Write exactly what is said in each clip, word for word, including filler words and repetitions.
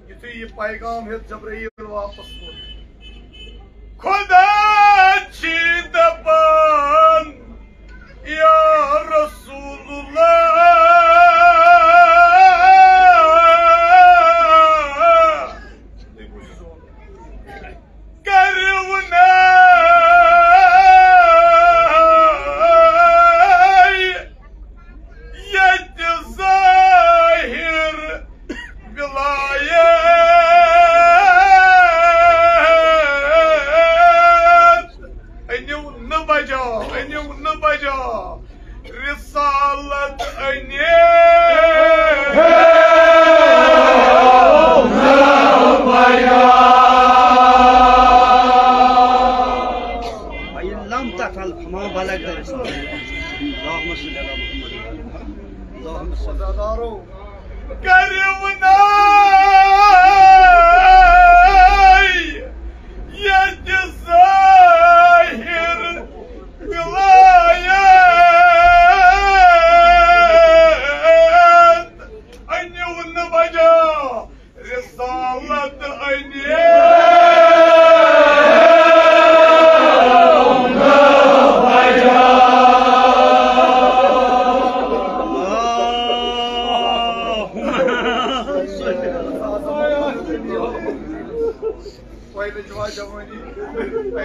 یُتھُے یہِ پیغام ہیوٚت جبرائیل واپس کوٚر، خدا چھِ دپان، یا رسول اللہ، کٔرِو نَے ییٚتہِ ظٲہِر ولایت۔ أنِو نہٕ بجا، أنِو نہٕ بجا۔ رسالت أنِو۔ وَإِن لَّمْ تَفْعَلْ فَمَا بَلَّغْتَ رِسَالَتَهُ۔ اللهم صل على محمد۔ اللهم صل۔ کٔرِو نَے ییٚتہِ ظٲہِر ولایت۔ أنِو نہٕ بجا، رسالت أنِو۔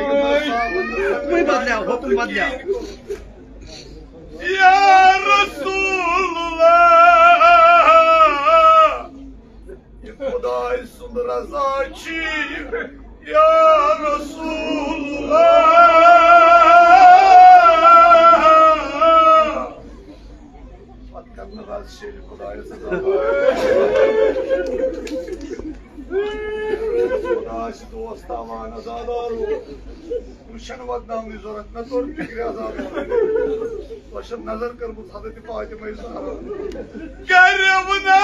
وۄنۍ بدلیو، حُکُم بدلیو۔ یا رسول اللہ، یہِ خداے سُنٛد رضا چھِ، یا رسول اللہ۔ پتہٕ کرنہٕ رضا چھِ خدایس رضا۔ خدا چھِ دوست تھاوان عزادارو۔ وۄنۍ چھَنہٕ وۄدناونٕچ ضروٗرت، مےٚ توٚر فِکرِ عذاب۔ تۄہہِ چھَو نظر کٔرمٕژ حضرت فاطمہ زہرا۔ کٔرِو نَے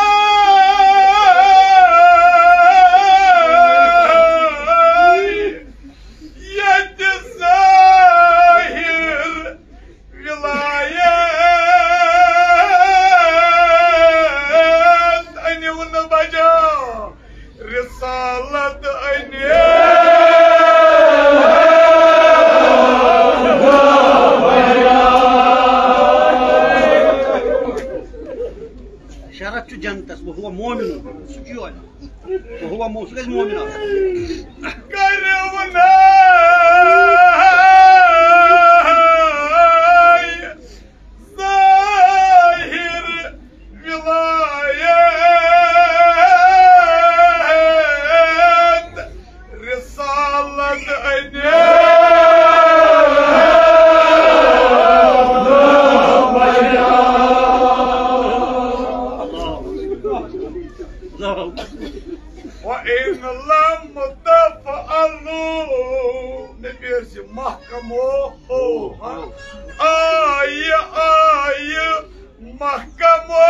ییٚتہِ ظٲہِر ولایت۔ أنِو نہٕ بجا، رسالت أنِو۔ شرط چھُ جنتس، وَهُوَ مُؤْمِنٌ، سُہ چھُ یورٕ۔ وَهُوَ مُؤْمِنٌ، سُہ گژھِ مُؤمِن آسُن۔ کٔرِو نَے ظٲہِر ولایت، رسالت أنِو۔ وَإِن لَّمْ تَفْعَلُوا، نبی عرض محکمو ہو، آیہِ، آیہِ، محکمو۔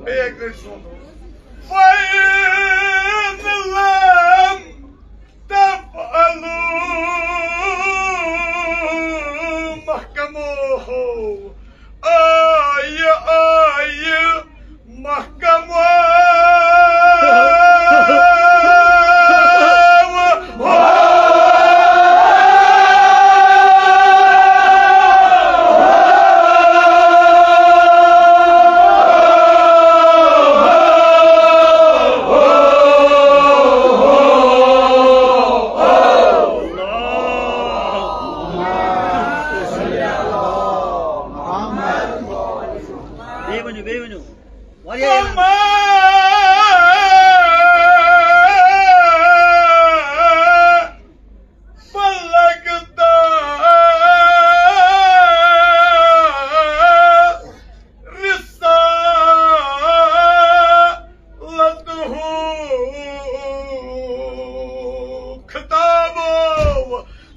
بیٚیہِ اَکہِ لَٹہِ سونٛچو۔ فَإِن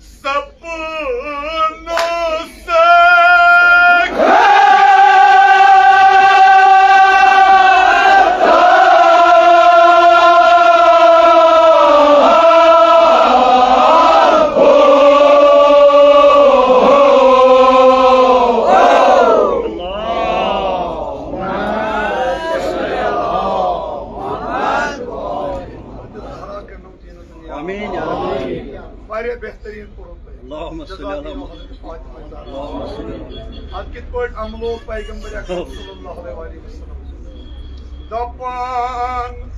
سپنو آمین یا رب۔ واریاہ بہترین پوٚرمُت تۄہہِ۔ اللہم صل علی محمد۔ جزاک اللہ حضرت فاطمہ زہرا۔ اللہم صل علی محمد۔ اتھ کِتھ پٲٹھۍ عملو پیغمبر اکرم صلی اللہ علیہ وآلہ وسلم؟ دپان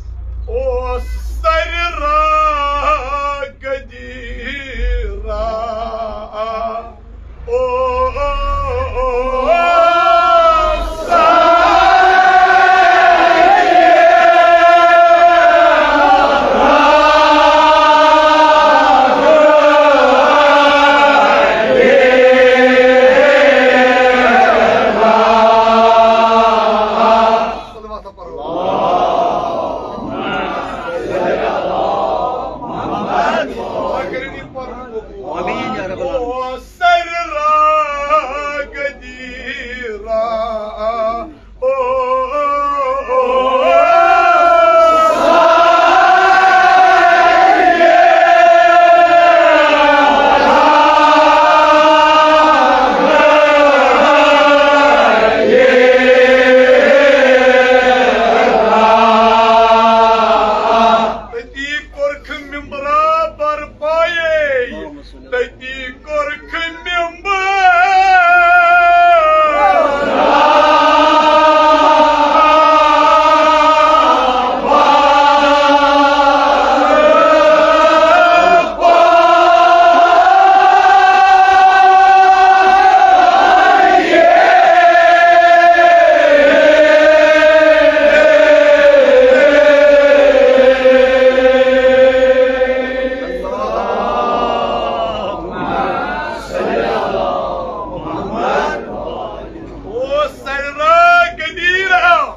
اوس سرِ را قدیرا۔ آمین یا رب العالمین۔ سرِ را قدیرا۔ او، او، او، او۔ تتی کوٚرکھ ممبرا برپایے۔ تتی کوٚرکھ ممبر۔ اوس سرِ را قدیرا،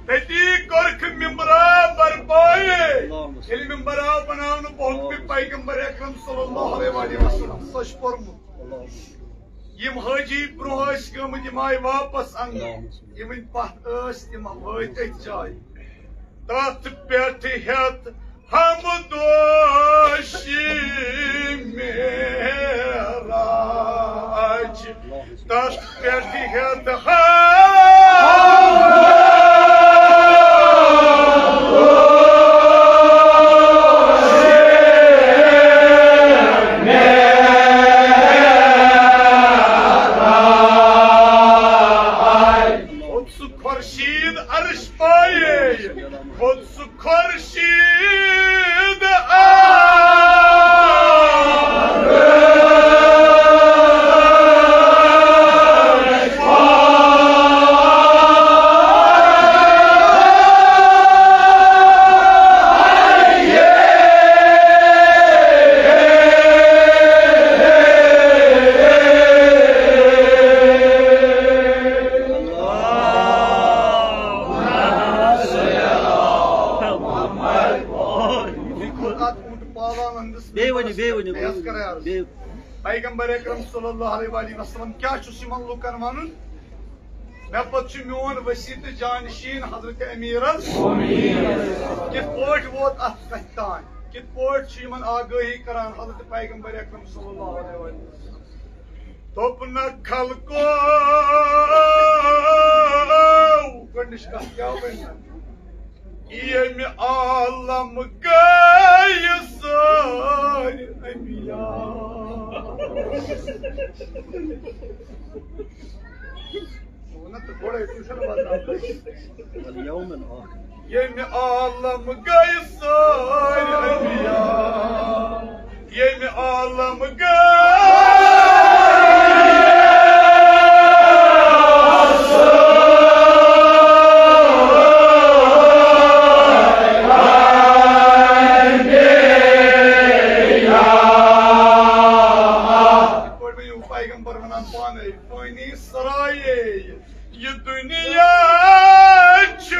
تتی کوٚرکھ ممبرا برپایے۔ ییٚلہِ ممبر آو بناونہٕ، بہت پیغمبر اکرم صلی اللہ علیہ وآلہ وسلم۔ سُہ چھُ پوٚرمُت۔ یِم حٲجی برونٛہہ ٲسۍ گٔمٕتۍ، یِم آیہِ واپس اننہٕ۔ یِم وۄنۍ پتھ ٲسۍ، تِم وٲتۍ أتھۍ جایہِ۔ تتھ پٮ۪ٹھ ہٮ۪تھ حمدوشی معراج۔ تتھ پٮ۪ٹھ ہٮ۪تھ حمدوشی معراج۔ کھوٚت سُہ خورشید عرش پایے، کھوٚت سُہ خورشید عرش پایے۔ بیٚیہِ ؤنِو، بیٚیہِ ؤنِو، بیٚیہِ ؤنِو۔ پیغمبر اکرم صلی اللہ علیہ وآلہ وسلم کیٛاہ چھُس یِمن لُکن وَنُن؟ مےٚ پتہٕ چھُ میون وسیع تہٕ جانشین حضرت امیر حظ۔ کِتھ پٲٹھۍ ووت اتھ کتھِ تام؟ کِتھ پٲٹھۍ چھُ یِمن آگٲہی کران حضرت پیغمبر اکرم صلی اللہ علیہ وسلم؟ دوٚپنکھ خلقو، گۄڈٕنِچ کتھ کیٛاہ ؤنۍ؟ ییٚمہِ عالم گٔے سٲرۍ انبیاء۔ ووٚنُکھ تہٕ گۄڈَے، تُہۍ چھِو نہٕ وَنان۔ ییٚمہِ عالم گٔے سٲرۍ انبیاء، ییٚمہِ عالم گٔے یِتھ پٲٹھۍ مےٚ یِم پیغمبر وَنان پانَے، پٲنی سرایے۔ یہِ دُنیا چھُ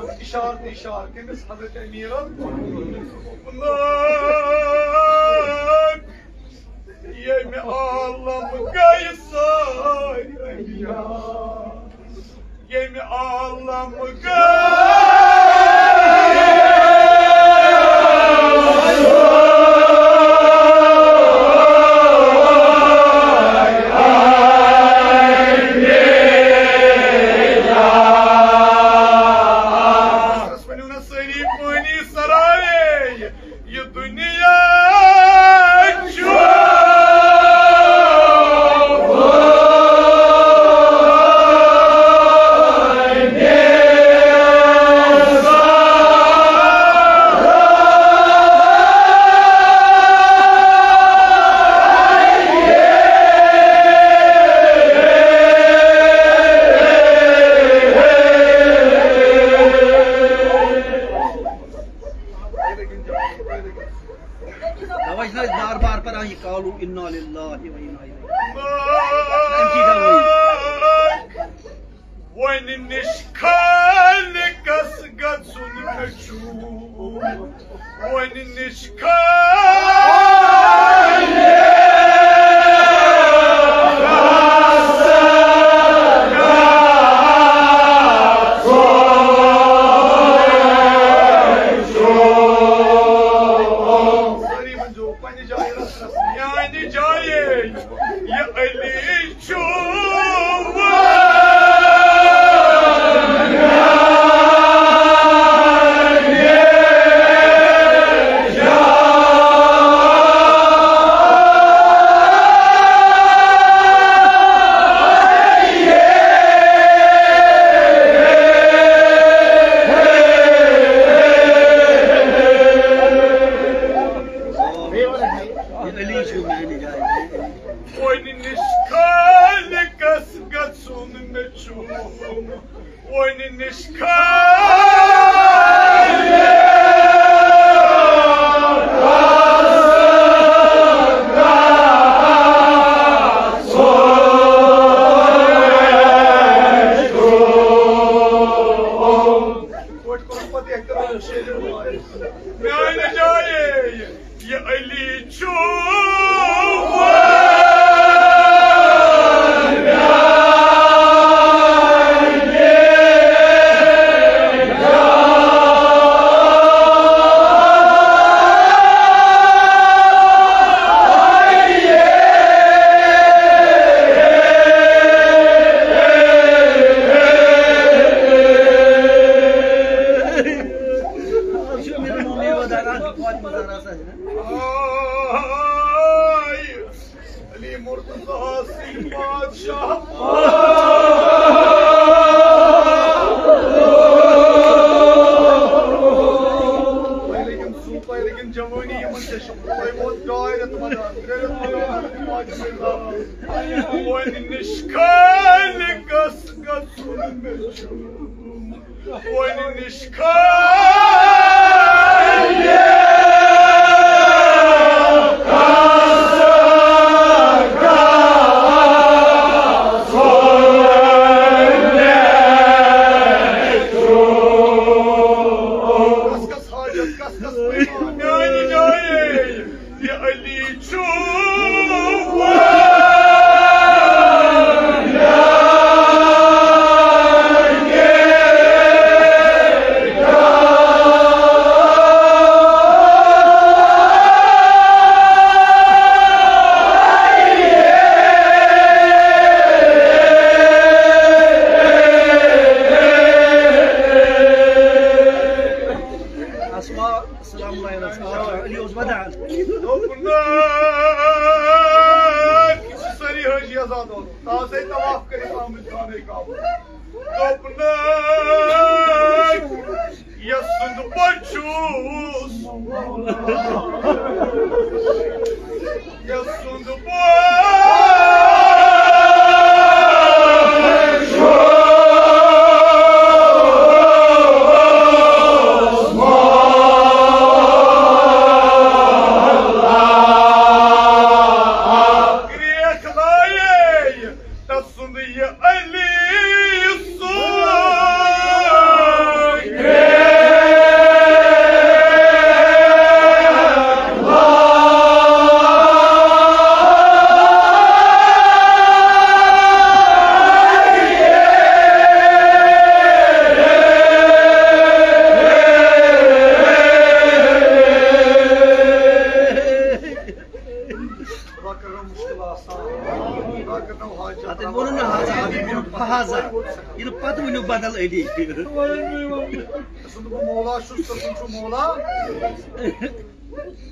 اشارٕ تہٕ اشارٕ کٔمِس؟ حضرت امیر المؤمنین۔ ییٚمہِ عالم گٔے سٲرۍ انبیا، ییٚمہِ عالم گٔے سٲری پٲنی سرایے، یہِ دُنیا چھُ توے چھِنہٕ أسۍ بار بار پران یہِ قالوا انا للہ و انا الیہ۔ تَمہِ چی گوٚوٕے۔ وۄنۍ نِش خالقس گژھُن مےٚ چھُ، وۄنۍ نِش خالقس سٲری ؤنۍزیو پننہِ جایہِ رژھ رژھ، میانہِ جایہِ یہِ علی چھُ۔ علی چھُ میانہِ جایہِ۔ وۄنۍ نِش خالقس گژھُن مےٚ چھُ، وۄنۍ نِش خالقس گژھُن مےٚ چھُ۔ پٲٹھۍ کوٚرُکھ پتہٕ احترام شیرِ۔ میانہِ جایہِ یہِ علی چھُ۔ آے علی مرتضیٰ سٕنٛدۍ بادشاہ۔ تۄہہِ لٔگِن سُہ، تۄہہِ لٔگِن جوٲنی، یِمن کیٛاہ چھُ؟ تۄہہِ ووت ڈاے رٮ۪تھ مدار، ترٛےٚ رٮ۪تھ مدار، تِم واجہِ سۭتۍ زاوان۔ وۄنۍ نِش خالقس گژھُن مےٚ چھُ۔ وۄنۍ نِش خالقس گژھُن مےٚ چھُ۔ کس کس حاجت، کس کس پیمان، میانہِ جایہِ یہِ علی چھُ۔ اسما، السلام علیکم۔ علی اوس ودان۔ دوٚپنَکھ، یہِ چھُ سٲری حٲجی آزاد اولُن۔ تازَے طواف کٔرِتھ آمٕتۍ خانَے کعبہ۔ دوٚپنَکھ، یَس سُنٛد بہٕ چھُس، یَس سُنٛد بہٕ چھُس۔ گرٛیکھ لایے تَس سُنٛد یہِ علی سُنٛد۔ بدل علی۔ سُنٛد بہٕ مولا چھُس، تہٕ سُنٛد چھُ مولا۔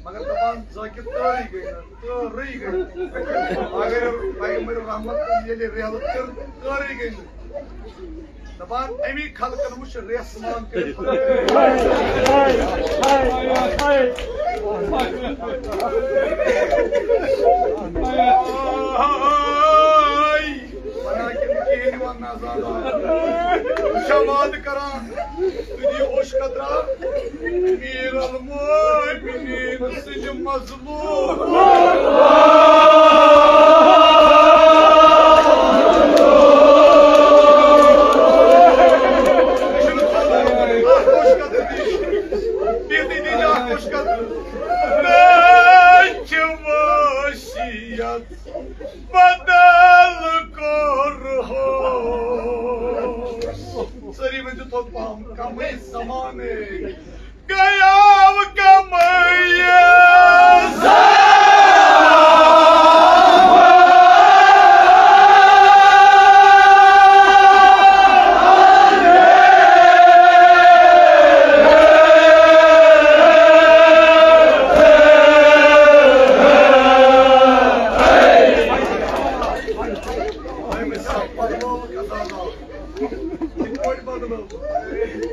مگر دَپان، ذٲکِر تٲرٕے گٔے نہٕ، تٲرٕے گٔے نہٕ۔ مگر پیغمبر رحمت ییٚلہِ ریلہٕ کٔر، تٲرٕے گٔے نہٕ۔ دَپان، اَمی خلقن وٕچھ ریس مان کٔرِتھ۔ وَنان کِنہٕ کِہیٖنۍ وَننہٕ آزاد۔ یہِ چھا وعدٕ کران، دُنیا اوش قطرہ، امیر المومنین سٕنٛدِ مظلوم۔ اکھ اوش قطرٕ دِش، بیٚیہِ دِش اکھ اوش قطرٕ۔ مےٚ چھِ وصیت بدل کوٚرہوس۔ سٲری ؤنِو تھوٚد پہم، کمٕے زمانے گٔیاو کمٕے۔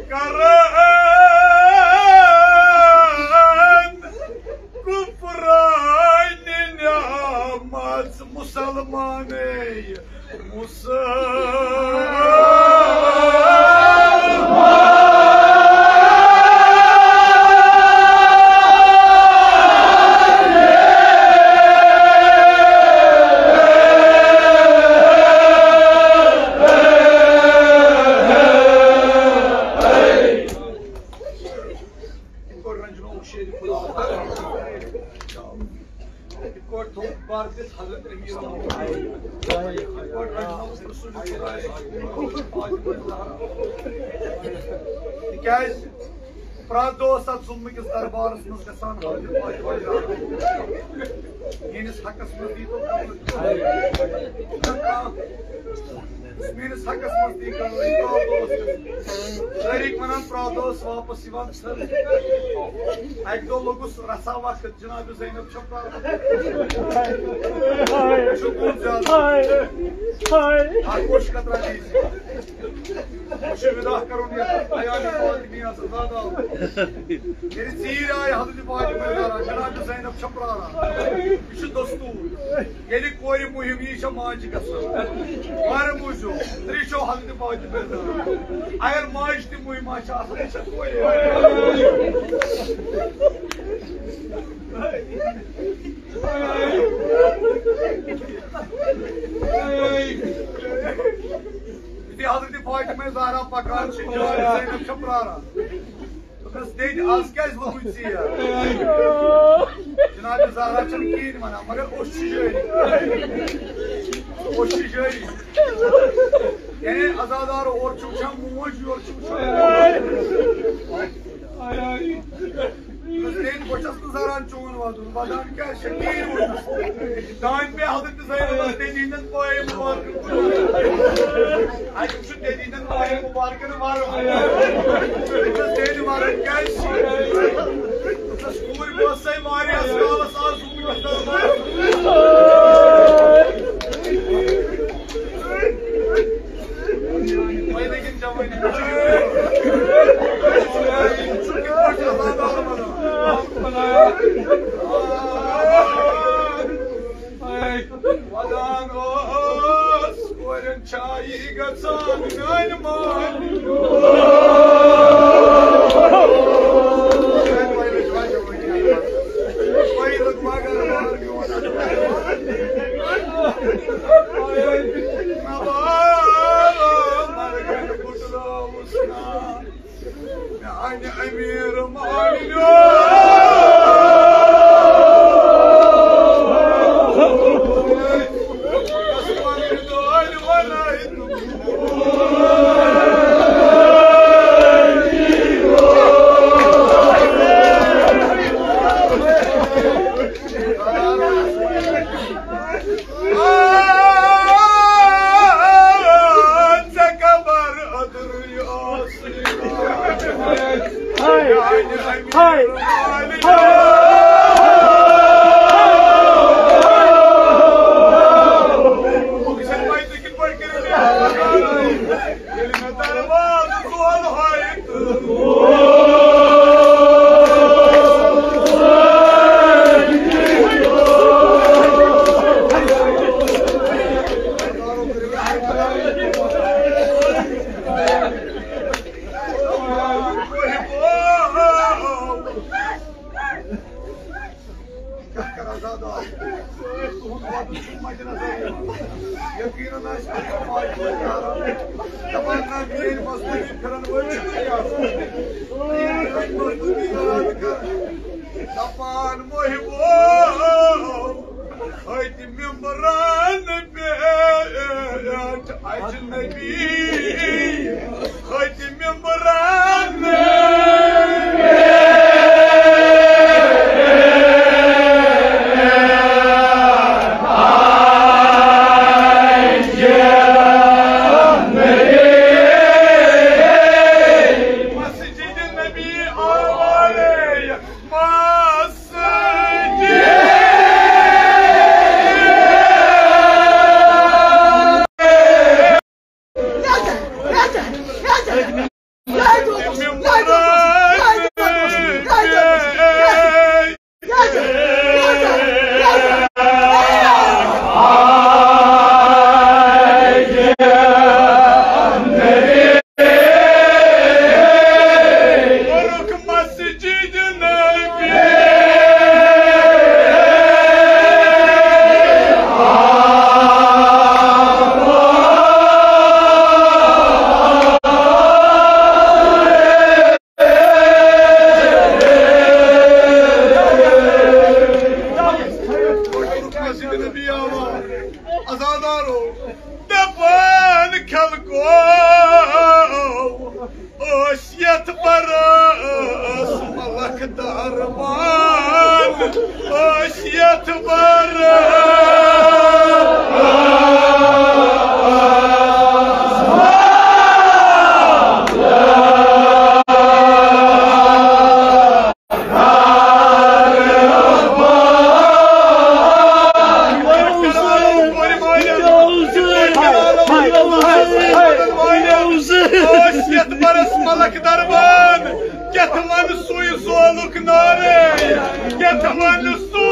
کران کفران نعمت مسلمانے مسلمان۔ یِتھ پٲٹھۍ رنجنووُکھ شیرِ خدا۔ یِتھ پٲٹھۍ تھوٚوُکھ بر دِتھ حضرت امیر۔ یِتھ پٲٹھۍ رنجنووُکھ رسول خدا۔ تِکیٛازِ پرٛٮ۪تھ دۄہ اوس اَتھ ظُلمہٕ کِس دربارس منٛز گژھان حضرت فاطمہ زہرا۔ میٛٲنِس حقس منٛز دی تو۔ میٛٲنِس حقس منٛز دی کرو، یہِ پرٛٮ۪تھ دۄہ اوس گژھان۔ طٲریٖق وَنان پرٛٮ۪تھ دۄہ اوس واپس یِوان۔ اَکہِ دۄہ لوٚگُس رژھا وقت، جناب زینب چھےٚ پرٛاران۔ چھُ کُن زیادٕ۔ اَکھ کوٚش قطرہ دی زِ۔ مےٚ چھُ وِدا کَرُن یَتھ عیالِ فاطمی آسہٕ زادٕ آو۔ ییٚلہِ ژیٖرۍ آیہِ حضرت فاطمہ زہرا، جناب زینب چھےٚ پرٛاران۔ یہِ چھُ دستوٗر۔ ییٚلہِ کورِ مُہِم یی چھےٚ ماجہِ گژھان۔ وارٕ بوٗزِو، ترٛیشو حضرت فاطمہ زہرا۔ اگر ماجہِ تہِ مُہِم آسہِ آسان، یہِ چھےٚ کورِ۔ یُتھُے حضرت فاطمہ زہرا پکان چھِ، جناب زینب چھےٚ پرٛاران۔ دوٚپنَس، "دٮ۪دِ، آز کیٛازِ لوٚگُے ژیر؟" جناب زہرا چھَنہٕ کِہیٖنۍ وَنان، مگر اوٚش چھُ جٲری۔ اوٚش چھُ جٲری۔ یعنی عزادار اورٕ چھُ وٕچھان موج، یورٕ چھُ وٕچھان۔ دوٚپنَس، "دٮ۪دِ، بہٕ چھَس نہٕ زَران چون وَدُن، وَدان کیٛازِ چھےٚ کِہیٖنۍ ووٚنمُت؟" دانہِ پے حضرت زینبس دٮ۪دِ ہٕنٛدٮ۪ن پایَن مُبارکَن کُن۔ اَتہِ چھُ دٮ۪دِ ہٕنٛدٮ۪ن پایَن مُبارکَن وَرُن۔ دٮ۪دِ وَرُن کیٛازِ چھُ؟ دوٚپنَس، کوٗر، بہٕ ٲسَے واریاہَس کالَس آز وٕنکیٚس دربار۔ وۄنۍ لیکن جوٲنی چھُ کِتھ پٲٹھۍ عذاب آمُت۔ ودان اوس کورٮ۪ن چھا یی گژھان میانہِ مالہِ۔ میانہِ امیر مالِنیو۔ ژےٚ خبر اوترٕ ہاے، ہاے۔ کیٛاہ کَران زیادٕ آز؟ سُہ ٲسۍ تُہُنٛد وَدُن چھُ مَدِ نظر یِوان۔ یقیٖناً آسہِ اَتھ پاے پٲٹھۍ کَران۔ دَپان، نہ، میٛٲنۍ مزدوٗری پھِرَن وٲلۍ چھِ تُہۍ آسان۔ میٛٲنۍ مزدوٗری یاد کَر۔ دَپان، محبو، کھٔتۍ ممبرَن پٮ۪ٹھ اجنبی، کھٔتۍ ممبرَن۔ مسجد نبی آوارے، مسجد۔ مسجد نبی آوا، عزادارو، دپان خلقو، ٲسۍ یتھ برس ملک دربان، ٲسۍ یتھ برس۔ ٲسۍ یتھ برس ملک دربان، کیٛاہ تھاوان سُے زولُک نارے، کیٛاہ تھاوان سُے۔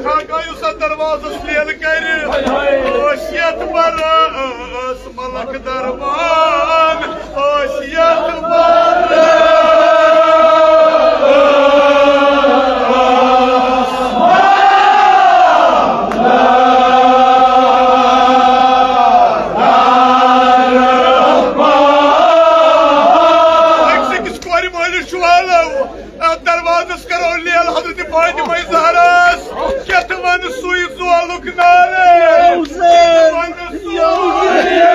خاکا یُس اتھ دروازس لیل کرِ، ٲسۍ یتھ برس ملک دربان، ٲسۍ یتھ برس۔ أکِس أکِس کورِ مٲلِس چھُ والو۔ اَتھ دروازس کرو لیل حضرت فاطمہ زہراس۔ کیٛاہ تہٕ وَنہٕ سُے زولُک نارٕ۔ کیٛاہ تہٕ وَنہٕ سُے۔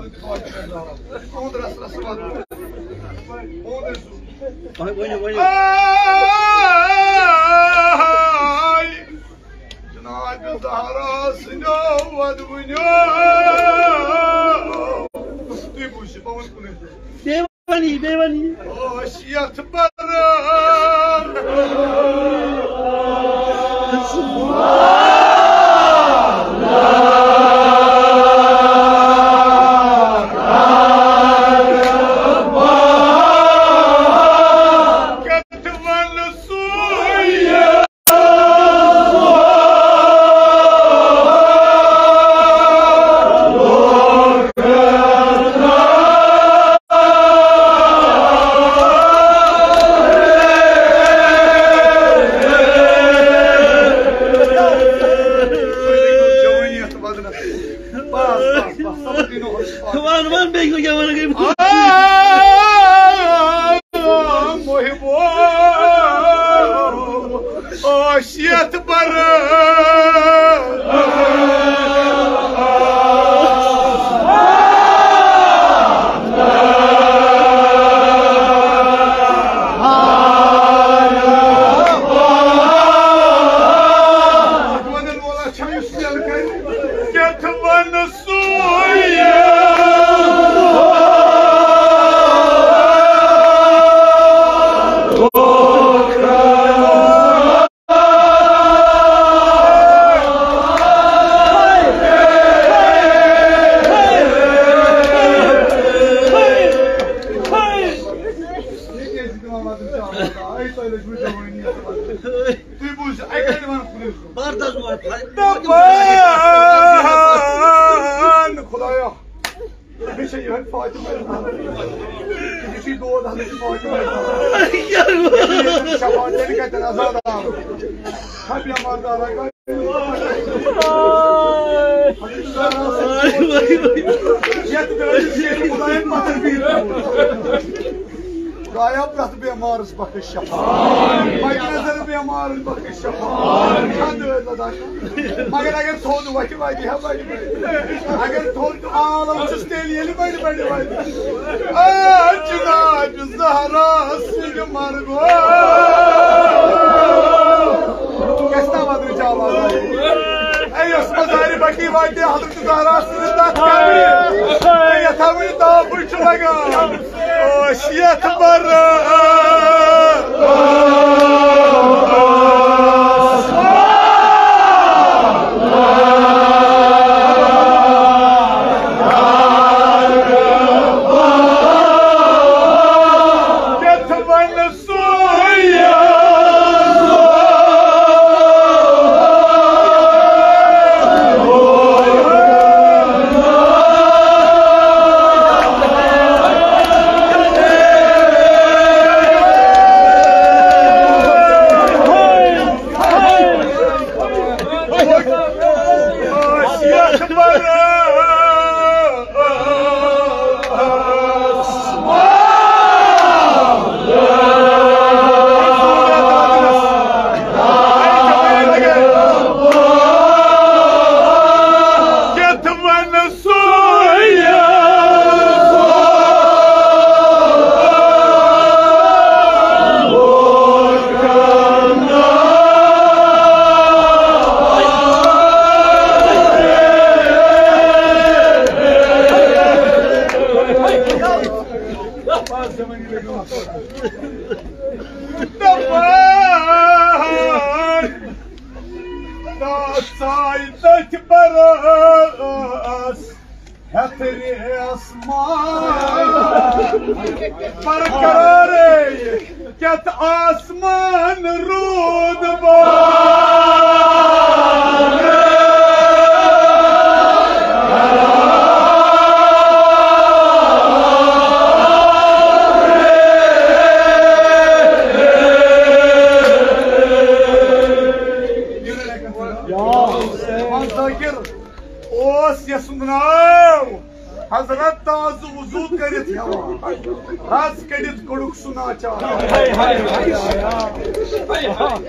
تُہُنٛد رَس رَس وَدُن۔ تُہُنٛد رَس۔ آے، جناب زہرا سٕنٛدیو وَدوٕنیو۔ تُہۍ بوٗزِو، بہٕ وَنہٕ کُنُے۔ بیٚیہِ وَنی، بیٚیہِ وَنی۔ اوس یَتھ بَران۔ وَن، وَن، بیٚیہِ کیٛاہ وَنان؟ آ، محبو، اوس یَتھ بَران۔ وَنَن وول چھا یُس تیٚلہِ کَرِ؟ کیٛاہ تہٕ وَنہٕ سُے۔ تُہۍ بوٗزِو، اَکہِ لَٹہِ وَنہٕ خۄدایَس۔ برداشت ووت۔ دَپان خۄدایا، مےٚ چھےٚ یِہوٚے فاطمہ۔ یہِ چھُے دود، اَتھ چھُ فاطمہ۔ کیٛاہ گوٚو؟ شفاعت تیٚلہِ کَتٮ۪ن عذاب آو؟ ہا بیمار دارا۔ یَتھ دٲرِس شیرِ خۄدایَن پَتھر پیٖر۔ خۄدایا، پرٛٮ۪تھ بیمارس بخش شفا۔ مگر نظر بیمارن بخش شفا۔ خانٛدٕ ٲسۍ لدان۔ مگر اگر تھوٚد وتھِ، وتہِ ہا بڑِ۔ اگر تھوٚد عالم چھُس تیٚلہِ ییٚلہِ بڑِ، بڑِ، بڑِ۔ آ، جناب زہرا سٕنٛدِ مرگو۔ کیٛاہ چھِ تَتھ وَدنٕچ آواز آیہِ؟ اے، یۄس مزارِ بقیع واتہِ حضرت زہرا سٕنٛدِ تَتھ قبرِ۔ اے، یَتھ ہا وٕنہِ تاپٕے چھُ لگان۔ اوس یَتھ بران۔ یَتھ وَنہٕ سُے۔ دَپان، ژاے تٔتھۍ برس ہیٚتھ ریس مان۔ برقرارے کیٛتھ آسمان روٗد بار۔ ذاکر اوس یسُنٛد ناو۔ حضرت تازٕ وضو کٔرِتھ ہٮ۪وان۔ رز کٔڑِتھ کوٚڑُکھ سُہ ناچار۔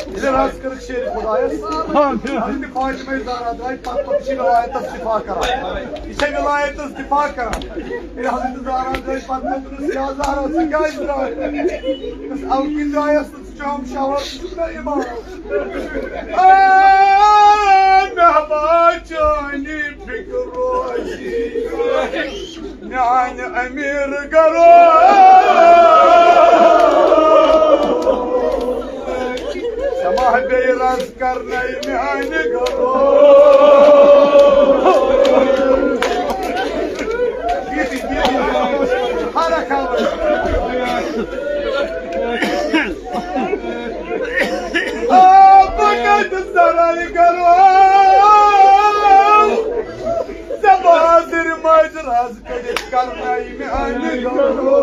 ییٚلہِ رز کٔرٕکھ شیرِ خۄدایس، حضرت فاطمہ زہرا درٛاے پتہٕ، پتہٕ چھِ ولایتس دفاع کران۔ یہِ چھےٚ ولایتس دفاع کران۔ ییٚلہِ حضرت زہرا درٛاے پتہٕ، دوٚپنس، یا زہرا، ژٕ کیٛازِ درٛاے؟ دوٚپنس، اَوٕ کِنۍ درٛایس نہٕ، ژٕ چھُکھ شاوار، ژٕ چھُکھ نہٕ امام۔ آ، مےٚ ہا چٲنی فِکر روزی۔ میانہِ امیر گرو، سماہ بیٚیہِ رز کرنے میانہِ گرو۔ ہر اکھ آواز۔ آ، بہٕ کتہِ زرعی کرو؟ ژےٚ بہادر ماجہِ راز کٔرِتھ کرناوِ مےٚ اَمہِ گرو۔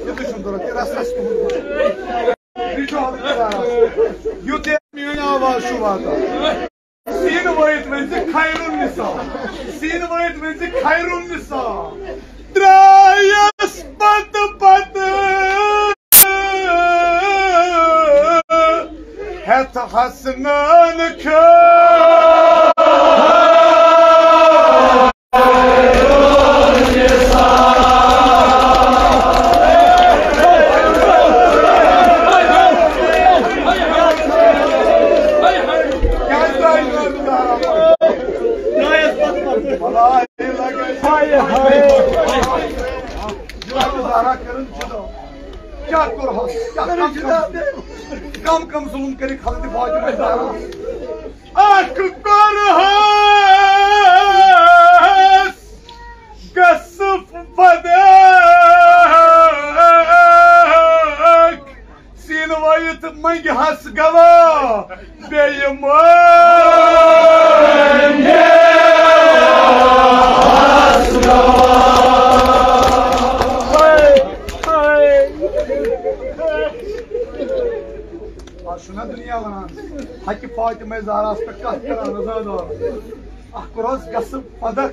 یُتُے چھُم ضوٚرَتھ، یہِ رَس رَس تُہُنٛد۔ یہِ چھُ حضرت زہرا۔ یُتھ یہِ میٲنۍ آواز چھُ واتان۔ سیٖنہٕ وٲیِتھ ؤنۍ زِ خیر النساء۔ سیٖنہٕ وٲیِتھ ؤنۍ زِ خیر النساء۔ درٛایَس پتہٕ پتہٕ ہٮ۪تھ حسنان کھیوٚو۔ کیٛاہ کوٚرہوس؟ کیٛاہ کم کم، کم کم ظلم کٔرِکھ حضرت فاطمہ زہرا؟ اکھ کوٚرہوس قصف فدک، سیٖنہٕ وٲیِتھ منٛگہِ ہس گواہ، بیٚیہِ منٛگہِ ہس گواہ۔ آز چھُنہ دُنیا وَنان، حقہِ فاطمہ زہراہَس پٮ۪ٹھ کَتھ کَران، عزادار۔ اَکھ کوٚرہَس غصب فدک،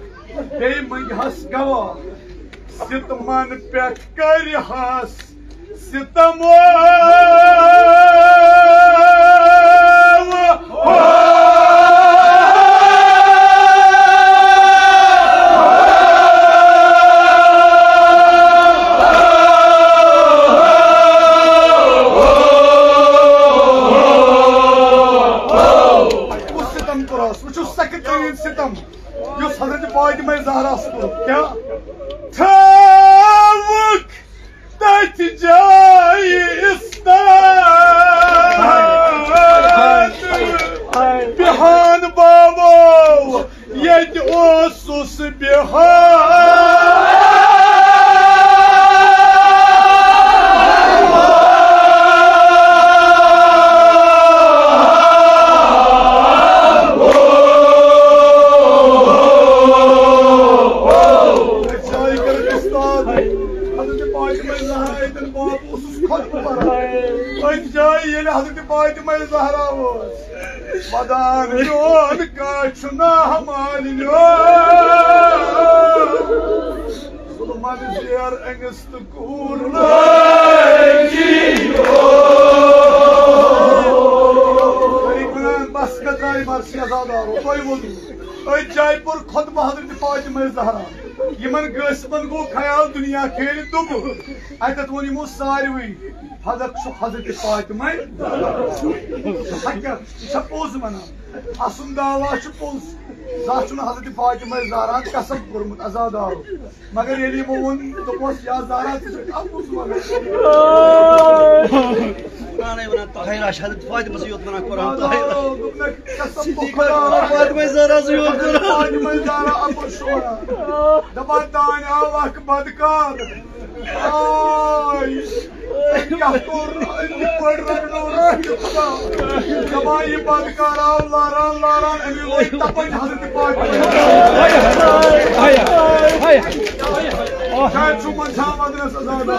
بیٚیہِ منٛگہِ ہَس گواہ۔ ستمن پٮ۪ٹھ کَرِ ہَس ستم۔ کُس ستم کوٚرہَس؟ وٕچھِو سخت تریٖن ستم یُس حضرت فاطمہ زہراہَس کوٚر۔ کیٛاہ؟ تھٲوٕکھ تتھ جایہِ استاد بِہان بابو، ییٚتہِ اوسُس بِہان۔ جایہِ کٔرٕکھ استاد حضرت فاطمہ زہرا ییٚتٮ۪ن بابو اوسُس خۄطبہٕ پران۔ أتھۍ جایہِ ییٚلہِ حضرت فاطمہ زہرا ٲس ودان چون کانٛہہ چھُنہ مالِنیو۔ ظُلمَن زیر أنِس تہٕ کوٗر لٲگی۔ بس کتھ آیہِ مرثی عزادارو، تۄہہِ ووٚنوُ۔ أتھۍ جایہِ پوٚر خۄطبہٕ حضرت فاطمہ زہرا۔ یِمن غٲصبن گوٚو خیال دُنیا کھیلہِ دُبہٕ۔ اتٮ۪تھ ووٚن یِمو ساروٕے، فدک چھُ حضرت فاطمہ۔ حقیقت، یہِ چھا پوٚز ونان؟ اسُن دعویٰ چھُ پوٚز۔ زانٛہہ چھُنہٕ حضرت فاطمہ زہرا قسم کوٚرمُت عزادارو۔ مگر ییٚلہِ یِمو ووٚن، دوٚپمَس، یا زہرا، ژٕ چھَکھ اَپُز وَنان۔ قرآنَے وَنان، طاہرہ چھِ حضرت فاطمہ سٕے یوت وَنان قرآن، طاہرہ۔ دوٚپنَکھ، قسم صدیقہ خۄدا، فاطمہ زہرا سٕے یوت وَنان۔ فاطمہ زہرا اَپُز چھُ وَنان۔ دَپان، تانۍ آو اَکھ بدکار۔ آے۔ أمۍ کیٛاہ کوٚر؟ أمۍ کِتھ پٲٹھۍ رَٹنوو رِزقہِ خۄدا؟ دَپان، یہِ بدکار آو لاران لاران، أمۍ لوے تَپٲرۍ حضرت فاطمہ۔ شاید چھُ منٛدچھان ودنس عذاب۔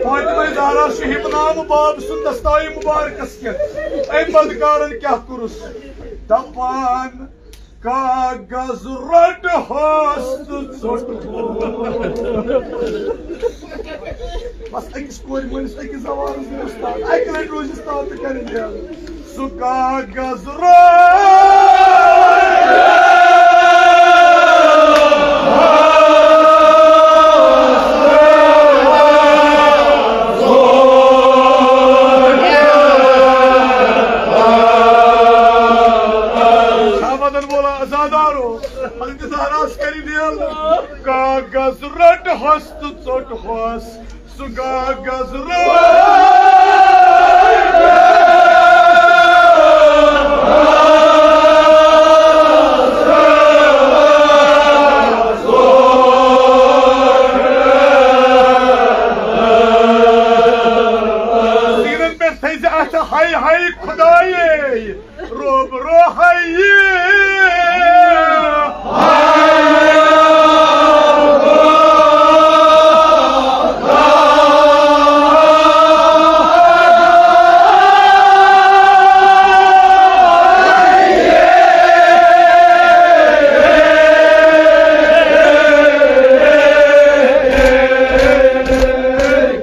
فاطمہ زہرا چھُ ہیٚمناونہٕ باب سُنٛد دستایہِ مُبارکس کٮ۪تھ أمۍ بدکارن کیٛاہ کوٚرُس؟ دپان، کاغذ رٹہوس تہٕ ژوٚٹہوس۔ بس أکِس کورِ مٲلِس أکِس زوالس گٔے اُستاد۔ اَکہِ لٹہِ روزِ اُستاد تہٕ کرِ بیٛاکھ۔ سُہ کاغذ رٹہوس۔ شاہ ودن وولا عزادارو، حضرت زہراہس کرِ نیل۔ کاغذ رٹہوس تہٕ ژوٚٹہوس، سُہ کاغذ رٹہوس۔ زیٖنن پٮ۪ٹھ تھٲیزِ اتھٕ، ہاے ہاے خدایے۔ روب روحی۔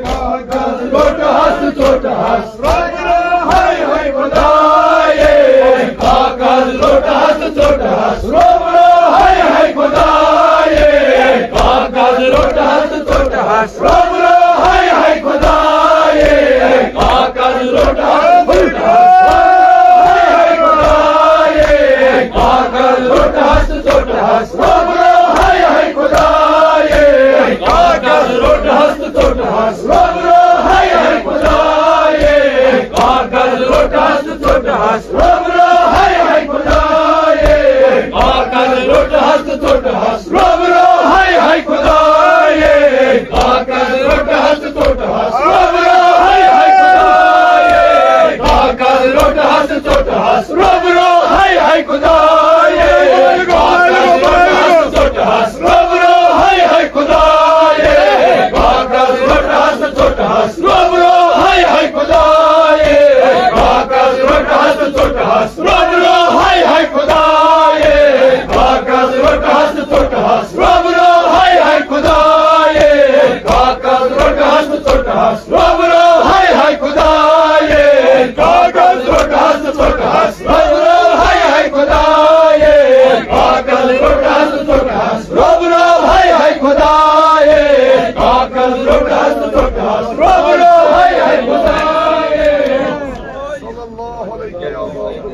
کاغذ لوٚٹہس ژوٚٹہس، روب رو ہاے ہاے خدایے۔ کاغذ لوٚٹہس ژوٚٹہس، روب رو ہاے ہاے خدایے۔ کاغذ لوٚٹہس ژوٚٹہس، روب رو ہاے ہاے خدایے۔ کاغذ لوٚٹہس ژوٚٹہس، روب رو ہاے ہاے خدایے۔ کاغذ لوٚٹہس ژوٚٹہس، روب رو ہاے ہاے خدایے۔ کاغذ لوٚٹہس ژوٚٹہس، روب رو ہاے ہاے خدایے۔ کاغذ لوٚٹہس ژوٚٹہس، روب رو ہاے ہاے خدایے۔ کاغذ لوٚٹہس ژوٚٹہس، روب رو ہاے ہاے خدایے۔ کاغذ لوٚٹہس ژوٚٹہس، روب رو ہاے ہاے خدایے۔ کاغذ لوٚٹہس ژوٚٹہس، روب رو ہاے ہاے خدایے۔ کاغذ لوٚٹہس ژوٚٹہس، روب رو ہاے ہاے خدایے۔ کاغذ لوٚٹہس ژوٚٹہس، روب رو ہاے ہاے خدایے۔ کاغذ لوٚٹہس ژوٚٹہس، روب رو ہاے ہاے خدایے۔ کاغذ لوٚٹہس ژوٚٹہس، روب رو ہاے ہاے خدایے۔ کاغذ لوٚٹہس ژوٚٹہس، روب رو ہاے ہاے خدایے۔ کاغذ لوٚٹہس ژوٚٹہس، روب رو ہاے ہاے خدایے۔ کاغذ لوٚٹہس ژوٚٹہس، روب رو ہاے ہاے خدایے۔ کاغذ لوٚٹہس ژوٚٹہس، روب رو ہاے ہاے خدایے۔ صلی اللہ علیہ وسلم۔